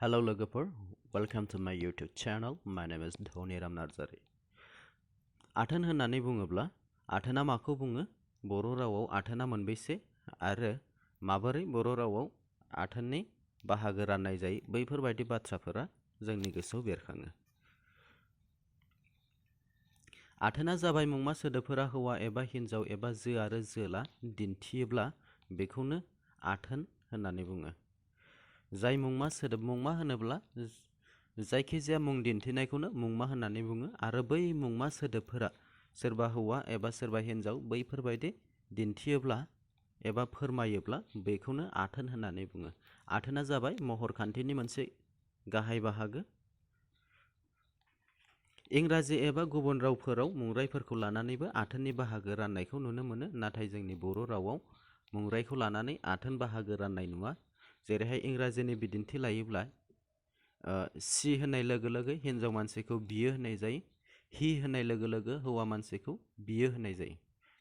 Hello लोगोफोर, welcome to my YouTube channel. My name is Dhaniram Narzary. आथोन होननानै बुङोब्ला आथोना माखौ बुङो? बर' रावाव आथोना मोनबेसे आरो माबोरै बर' रावाव आथोननि बाहागो राननाय जायो बैफोरबायदि बाथ्राफोरा जोंनि गोसोआव बेरखाङो. आथोना जाबाय मुंमा सोदोबफोरा हौवा एबा हिन्जाव एबा जो आरो जोला दिन्थियोब्ला बेखौनो आथोन होननानै बुङो. जाय मुंमा सोदोब मुंमा होनोब्ला जायखिजाया मुं दिन्थिनायखौनो मुंमा होननानै बुङो आरो बै मुंमा सोदोबफोरा सोरबा हौवा एबा सोरबा हिन्जाव बैफोरबायदि दिन्थियोब्ला एबा फोरमायोब्ला बेखौनो आथोन होननानै बुङो. आथोना जाबाय महरखान्थिनि मोनसे गाहाय बाहागो. इंराजि एबा गुबुन रावफोराव मुंरायफोरखौ लानानैबो आथोननि बाहागो राननायखौ नुनो मोनो, नाथाय जोंनि बर' रावाव मुंरायखौ लानानै आथोन बाहागो राननाय नुवा. जेरैहाय इंराजिनि बिदिन्थि लायोब्ला सि होननाय लोगो लोगो हिन्जाव मानसिखौ बियो होननाय जायो, हि होननाय लोगो लोगो हौवा मानसिखौ बियो होननाय जायो.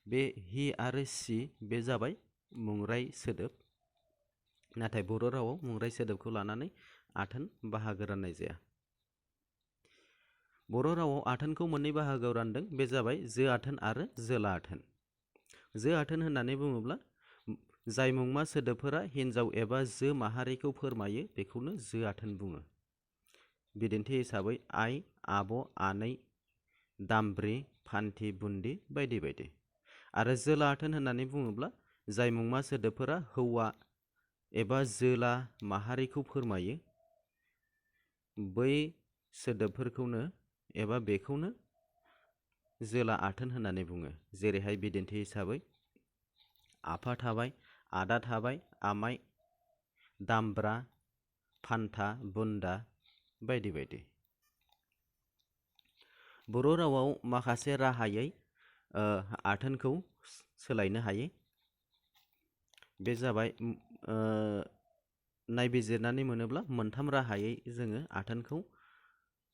बे हि आरो सि बे जाबाय मुंराय सोदोब, नाथाय बर' रावाव मुंराय सोदोबखौ लानानै आथोन बाहागो राननाय जाया. बर' रावाव आथोनखौ मोननै बाहागोआव रानदों, बे जाबाय जो आथोन आरो जोला आथोन. जो आथोन होननानै बुङोब्ला जाय मुंमा सोदोबफोरा हिन्जाव एबा जो माहारिखौ फोरमायो बेखौनो जो आथोन बुङो. बिदिन्थि हिसाबै आइ, आब', आनै, दामब्रि, फान्थि, बुन्दि बायदि बायदि. आरो जोला आथोन होननानै बुङोब्ला जाय मुंमा सोदोबफोरा हौवा एबा जोला माहारिखौ फोरमायो बै सोदोबफोरखौनो एबा बेखौनो जोला आथोन होननानै बुङो. जेरैहाय बिदिन्थि हिसाबै आफा थाबाय, आदा थाबाय, आमाइ, दामब्रा, फान्था, बुन्दा बायदि बायदि. बर' रावाव माखासे राहायै आथोनखौ सोलायनो हायो. बे जाबाय नायबिजिरनानै मोनोब्ला मोनथाम राहायै जोङो आथोनखौ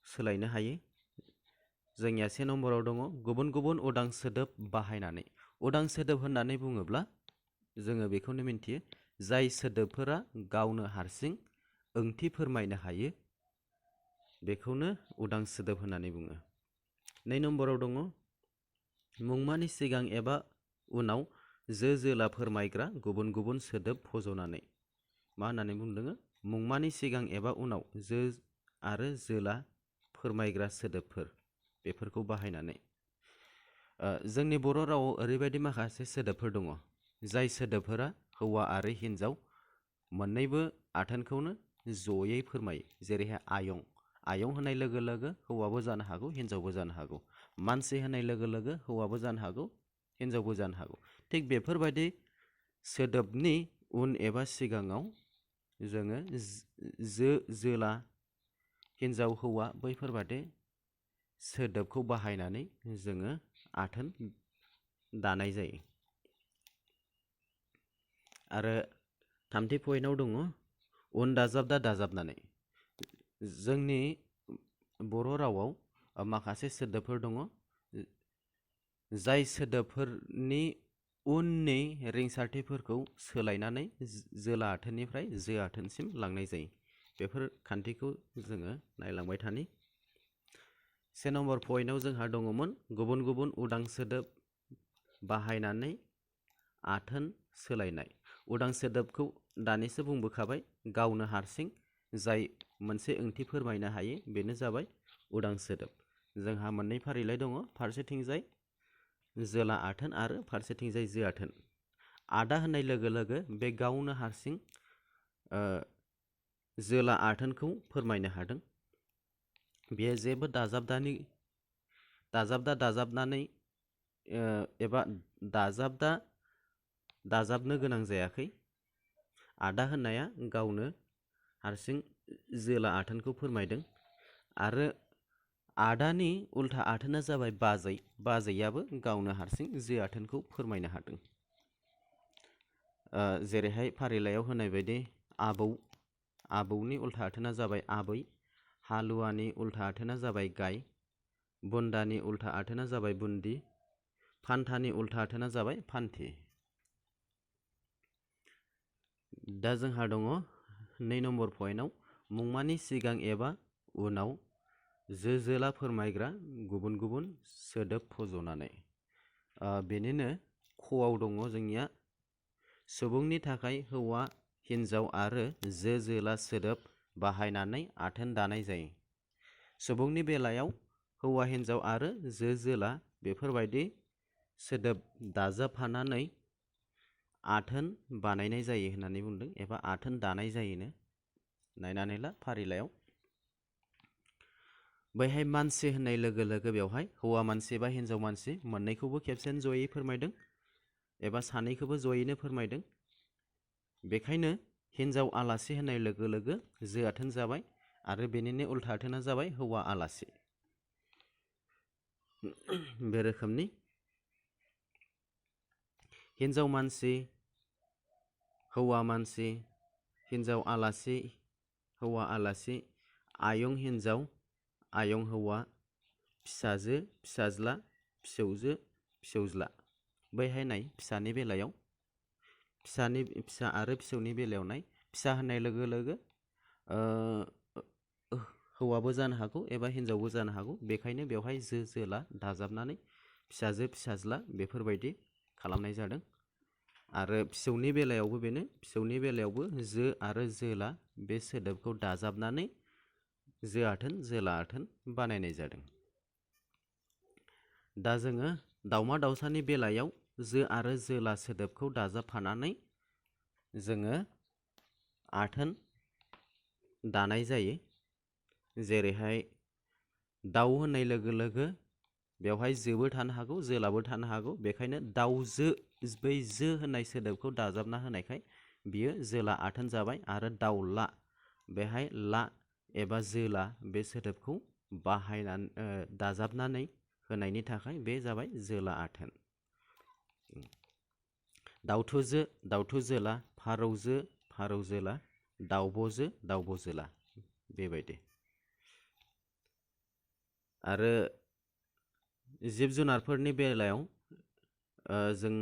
सोलायनो हायो. जोंनिया से नम्बराव दङ गुबुन गुबुन उदां सोदोब बाहायनानै. उदां सोदोब होननानै बुङोब्ला जोङो बेखौनो मिन्थियो जाय सोदोबफोरा गावनो हारसिं ओंथि फोरमायनो हायो बेखौनो उदां सोदोब होननानै बुङो. नै नम्बराव दङ मुंमानि सिगां एबा उनाव जो जोला फोरमायग्रा गुबुन गुबुन सोदोब फज'नानै. मा होननानै बुंदों? मुंमानि सिगां एबा उनाव जो आरो जोला फोरमायग्रा सोदोबफोर बेफोरखौ बाहायनानै. जोंनि बर' रावाव ओरैबायदि माखासे सोदोबफोर दङ जाय सोदोबफोरा हौवा आरो हिन्जाव मोननैबो आथोनखौनो जयै फोरमायो. जेरैहाय आयं. आयं होननाय लोगो लोगो हौवाबो जानो हागौ, हिन्जावबो जानो हागौ. मानसि होननाय लोगो लोगो हौवाबो जानो हागौ, हिन्जावबो जानो हागौ. थिग बेफोरबायदि सोदोबनि उन एबा सिगाङाव जोङो जो जोला, हिन्जाव हौवा बैफोरबायदि सोदोबखौ बाहायनानै जोङो आथोन दानाय जायो. आरो थामथि पइन्टआव दङ उन दाजाबदा दाजाबनानै. जोंनि बर' रावाव माखासे सोदोबफोर दङ जाय सोदोबफोरनि उननि रिंसारथिफोरखौ सोलायनानै जोला आथोननिफ्राय जो आथोनसिम लांनाय जायो. बेफोर खान्थिखौ जोङो नायलांबाय थानि. से नम्बर पइन्टआव जोंहा दङमोन गुबुन गुबुन उदां सोदोब बाहायनानै आथोन सोलायनाय. उदां सोदोबखौ दानिसो बुंबोखाबाय, गावनो हारसिं जाय मोनसे ओंथि फोरमायनो हायो बेनो जाबाय उदां सोदोब. जोंहा मोननै फारिलाइ दङ, फारसेथिंजाय जोला आथोन आरो फारसेथिंजाय जो आथोन. आदा होननाय लोगो लोगो बे गावनो हारसिं जोला आथोनखौ फोरमायनो हादों. बेयो जेबो दाजाबनानै एबा दाजाबनो गोनां जायाखै. आदा होननाया गावनो हारसिं जोला आथोनखौ फोरमायदों. आरो आदानि उल्था आथोना जाबाय बाजै. बाजैयाबो गावनो हारसिं जो आथोनखौ फोरमायनो हादों. जेरैहाय फारिलाइयाव होनाय बायदि आबौ. आबौनि उल्था आथोना जाबाय आबै. हालुवानि उल्था आथोना जाबाय गाय. बुन्दानि उल्था आथोना जाबाय बुन्दि. फान्थानि उल्था आथोना जाबाय फान्थि. दा जोंहा दङ नै नम्बर पइन्टआव मुंमानि सिगां एबा उनाव जो जोला फोरमायग्रा गुबुन गुबुन सोदोब फज'नानै बेनिनो ख'आव दङ जोंनिया सुबुंनि थाखाय हौवा हिन्जाव आरो जो जोला सोदोब बाहायनानै आथोन दानाय जायो। सुबुंनि बेलायाव हौवा हिन्जाव आरो जो जोला बेफोरबायदि सोदोब दाजाबफानानै आथोन बानायनाय जायो होननानै बुंदों एबा आथोन दानाय जायोनो। नायनानै ला फारिलायाव बैहाय मानसि होननाय लोगो लोगो बेवहाय हौवा मानसि बा हिन्जाव मानसि मोननैखौबो खेबसेनो जयै फोरमायदों एबा सानैखौबो जयैनो फोरमायदों। बेखायनो हिन्जाव आलासि होननाय लोगो लोगो जो आथोन जाबाय आरो बेनिनो उल्था आथोना जाबाय हौवा आलासि। बे रोखोमनि हिन्जाव मानसि, हौवा मानसि, हिन्जाव आलासि, हौवा आलासि, आयं हिन्जाव, आयं हौवा, फिसाजो, फिसाज्ला, फिसौजो, फिसौज्ला। बैहाय नाय फिसानि बेलायाव फिसा आरो फिसौनि बेलायाव नाय फिसा होननाय लोगो लोगो हौवाबो जानो हागौ एबा हिन्जावबो जानो हागौ। बेखायनो बेवहाय जो जोला दाजाबनानै फिसाजो फिसाज्ला बेफोरबायदि खालामनाय जादों। आरो फिसौनि बेलायावबो बेनो फिसौनि बेलायावबो जो आरो जोला बे सोदोबखौ दाजाबनानै जो आथोन जोला आथोन बानायनाय जादों। दा जोङो दाउमा दाउसानि बेलायाव जो आरो जोला सोदोबखौ दाजाबफानानै जोङो आथोन दानाय जायो। जेरैहाय दाउ होननाय लोगो लोगो बेवहाय जोबो थानो हागौ जोलाबो थानो हागौ। बेखायनो दाउजो बै जो होननाय सोदोबखौ दाजाबना होनायखाय बियो जोला आथोन जाबाय। आरो दाउला बेहाय ला एबा जोला बे सोदोबखौ बाहायनानै दाजाबनानै होनायनि थाखाय बे जाबाय जोला आथोन। दाउथुजो दाउथुजोला, फारौजो फारौजोला, दाउब'जो दाउब'जोला बेबायदि। आरो जिब जुनारफोरनि बेलायाव जों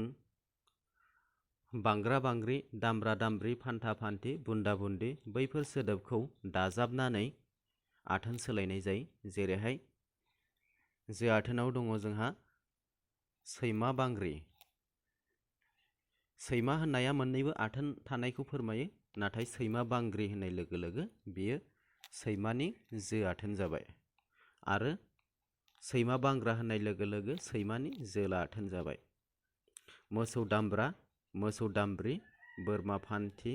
बांग्रा बांग्रि, दामब्रा दामब्रि, फान्था फान्थि, बुन्दा बुन्दि बैफोर सोदोबखौ दाजाबनानै आथोन सोलायनाय जायो। जेरैहाय जो आथोनाव दङ जोंहा सैमा बांग्रि। सैमा होननाया मोननैबो आथोन थानायखौ फोरमायो, नाथाय सैमा बांग्रि होननाय लोगो लोगो बियो सैमानि जो आथोन जाबाय। आरो सैमा बांग्रा होननाय लोगो लोगो सैमानि जोला आथोन जाबाय। मोसौ दामब्रा, मोसौ दामब्रि, बोरमा फान्थि,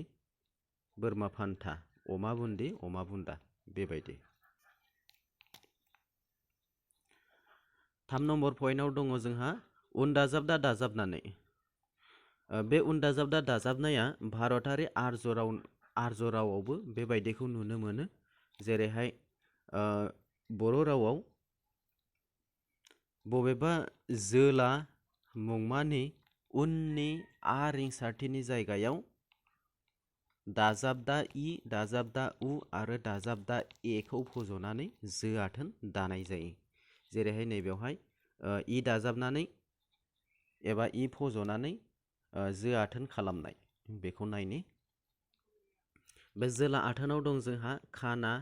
बोरमा फान्था, अमा बुन्दि, अमा बुन्दा बेबायदि। 3 नम्बर पइन्टआव दङ जोंहा उन दाजाबदा दाजाबनानै। बे उन दाजाबदा दाजाबनाया भारतारि आर्य रावआवबो बेबायदिखौ नुनो मोनो। जेरैहाय बर' रावआव बबेबा जोला मुंमानि उननि आ रिंसारथिनि जायगायाव दाजाबदा इ, दाजाबदा उ आरो दाजाबदा एखौ फज'नानै जो आथोन दानाय जायो। जेरैहाय नैबेवहाय इ दाजाबनानै एबा इ फज'नानै जो आथोन खालामनाय बेखौ नायनि। बे जोला आथोनाव दं जोंहा खाना,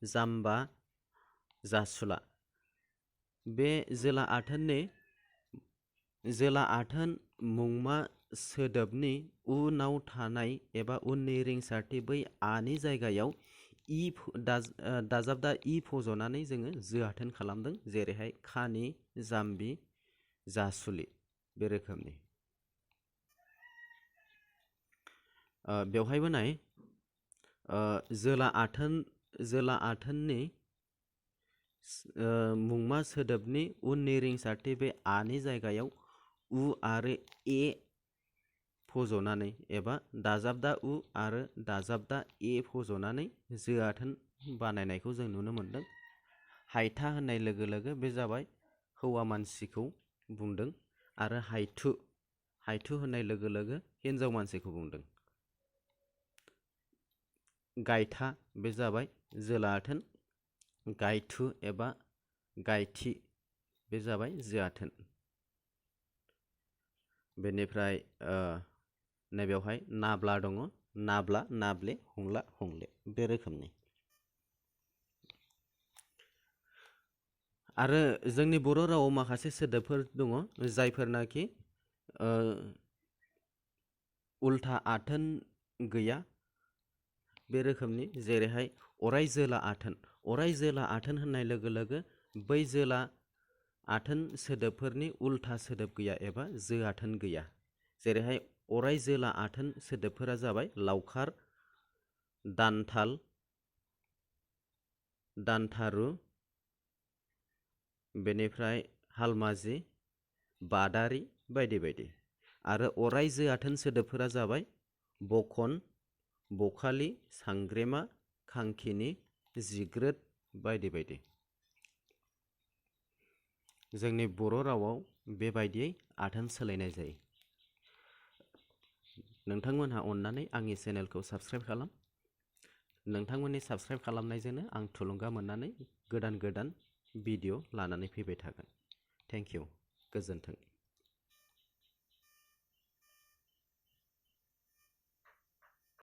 जाम्बा, जासुला। बे जोला आथोन मुंमा सोदोबनि उनाव थानाय एबा उननि रिंसारथि बै आनि जायगायाव दाजाबदा इ फज'नानै जोङो जो आथोन खालामदों। जेरैहाय खानि, जाम्बि, जासुलि बे रोखोमनि। बेवहायबो नाय जोला आथोननि मुंमा सोदोबनि उननि रिंसारथि बे आनि जायगायाव उ आरो ए फज'नानै एबा दाजाबदा उ आरो दाजाबदा ए फज'नानै जो आथोन बानायनायखौ जों नुनो मोनदों। हायथा होननाय लोगो लोगो बे जाबाय हौवा मानसिखौ बुंदों आरो हायथु होननाय लोगो लोगो हिन्जाव मानसिखौ बुंदों। गायथा बे जाबाय जोला आथोन, गायथु एबा गायथि बे जाबाय जो आथोन। बेनिफ्राय नैबेवहाय नाब्ला दङ, नाब्ला, नाब्ले, हंला, हंले बे रोखोमनि। आरो जोंनि बर' रावाव माखासे सोदोबफोर दङ जायफोरनाखि उल्था आथोन गैया बे रोखोमनि, जेरैहाय अराय जोला आथोन। अराय जोला आथोन होननाय लोगो लोगो बै जोला आथोन सोदोबफोरनि उल्था सोदोब गैया एबा जो आथोन गैया। जेरैहाय अराय जोला आथोन सोदोबफोरा जाबाय लावखार, दानथाल, दानथारु, बेनिफ्राय हालमाजि, बादारि बायदि बायदि। आरो अराय जो आथोन सोदोबफोरा जाबाय बखन, बखालि, सांग्रेमा, खांखिनि, जिग्रोद बायदि बायदि। जोंनि बर' रावाव बेबायदियै आथोन सोलायनाय जायो। नोंथांमोनहा अननानै आंनि चेनेलखौ साबस्क्राइब खालाम। नोंथांमोननि साबस्क्राइब खालामनायजोंनो आं थुलुंगा मोननानै गोदान गोदान भिडिअ लानानै फैबाय थागोन। थेंक इउ, गोजोन्थों।